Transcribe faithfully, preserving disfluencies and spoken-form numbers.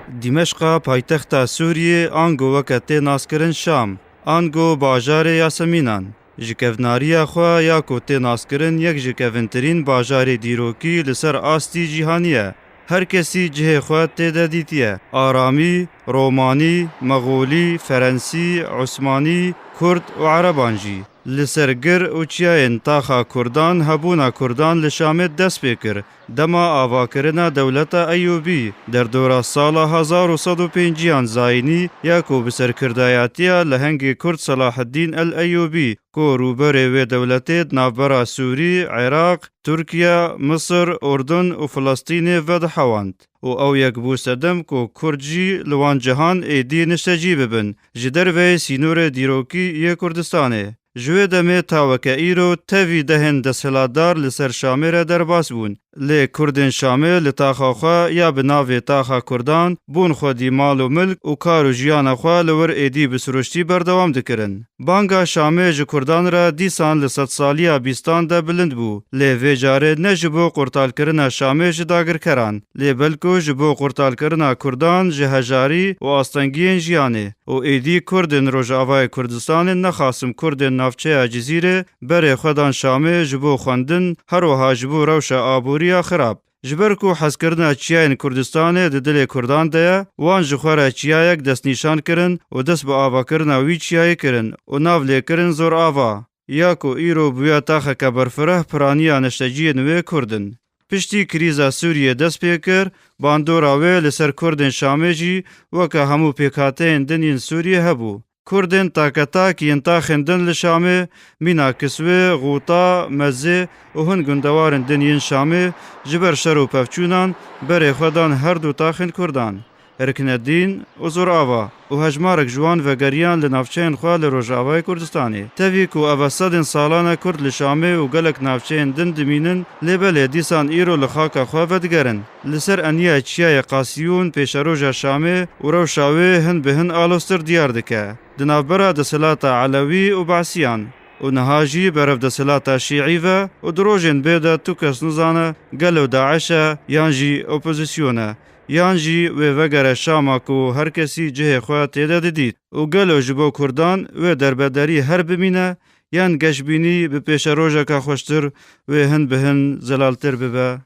Dîmeşqa paytexta Sûriyê ango weke tê naskirin Şam, ango bajarê Yasemînan, ji kevnariya xwe ya ku tê naskirin yek ji kevintirîn bajarê dîrokî li ser astî cîhanî ye. Her kesî cihê xwe tê de dîtiye. Aramî, Romanî, Mexolî, Ferensî, Osmanî, Kurd û Ereban jî. Li ser gir û çiyayên taxa Kurdan hebûna Kurdan li Şamê dest pê kir. Dema avakirina dewleta Eyûbî, derdora sala hezar û sed û pêncî yan zayînî ya ku bi serkirdayatiya lehengê Kurd Selaheddîn el Eyûbî, ku rûberê wê dewletê di navbera Sûrî, Iraq, Tirkiye, Misir, Urdun û Filistînê vedihewand û ew yek bû sedem ku Kurd jî li wan cihan êdî niştecî bibin, ji derveyê sînorê dîrokî yê Kurdistanê. Ji wê demê ta weke îro tevî dehên desthilatdar li ser Şamê re derbas bûn. Lê Kurdên Şamê li taxa xwe ya bi navê taxa Kurdan bûn xwedî mal û milk û kar û jiyana xwe li wir êdî bi siruştî berdewam dikirin. Banga Şamê ji Kurdan re dîsan li sedsaliya bîstan de bilind bû, lê vê carê ne ji bo qurtalkirina Şamê ji dagirkeran, lê belku ji bo qurtalkirina Kurdan ji hejarî û astengiyên jiyanê. Û êdî Kurdên Rojavayê Kurdistanê nexasim Kurdên navçeya Cizîrê berê xwe dan Şamê ji bo xwendin, her wiha ji bo rewşa aboriya xirab. Ji ber ku hezkirina çiyayên Kurdistanê di dilê Kurdan de ye, wan ji xwe re çiyayek destnîşan kirin û dest bi avakirina wî çiyayê kirin û nav lê kirin Zorava, ya ku îro bûye taxeke berfireh piraniya neşteciyên wê Kurd in. Piştî krîza Sûriyê dest pê kir, bandora wê li ser Kurdên Şamê jî weke hemû pêkhateyên din yên Sûriyê hebû. Kurdên taketak yên taxên din li Şamê, mîna Kiswê, Xûta, Mezê û hin gundewarên din yên Şamê ji ber şer û pevçûnan berê xwe dan her du taxên Kurdan. Riknedîn û Zorava û hejmarek ji wan vegeriyan li navçeyên xwe li Rojavayê Kurdistanê. Tevî ku ev sedên salan e Kurd li Şamê û gelek navçeyên din dimînin, lê belê dîsan îro li xaka xwe vedigerin. Li ser eniya çiyayê Qasiyûn pêşeroja Şamê û rewşa wê hin bi hin aloztir diyar dike. Di navbera desthilata Elewî û Basiyan û niha jî berev desthilata Şîî ve û di rojên bê de tu kes nizane gelo DAIŞ e yan jî opozîsyon e. Yan jî wê vegere Şama ku her kesî cihê xwe tê de didît û gelo ji bo Kurdan wê derbederî her bimîne yan geşbînî bi pêşerojeke xweştir wê hin bi hin zelaltir bibe?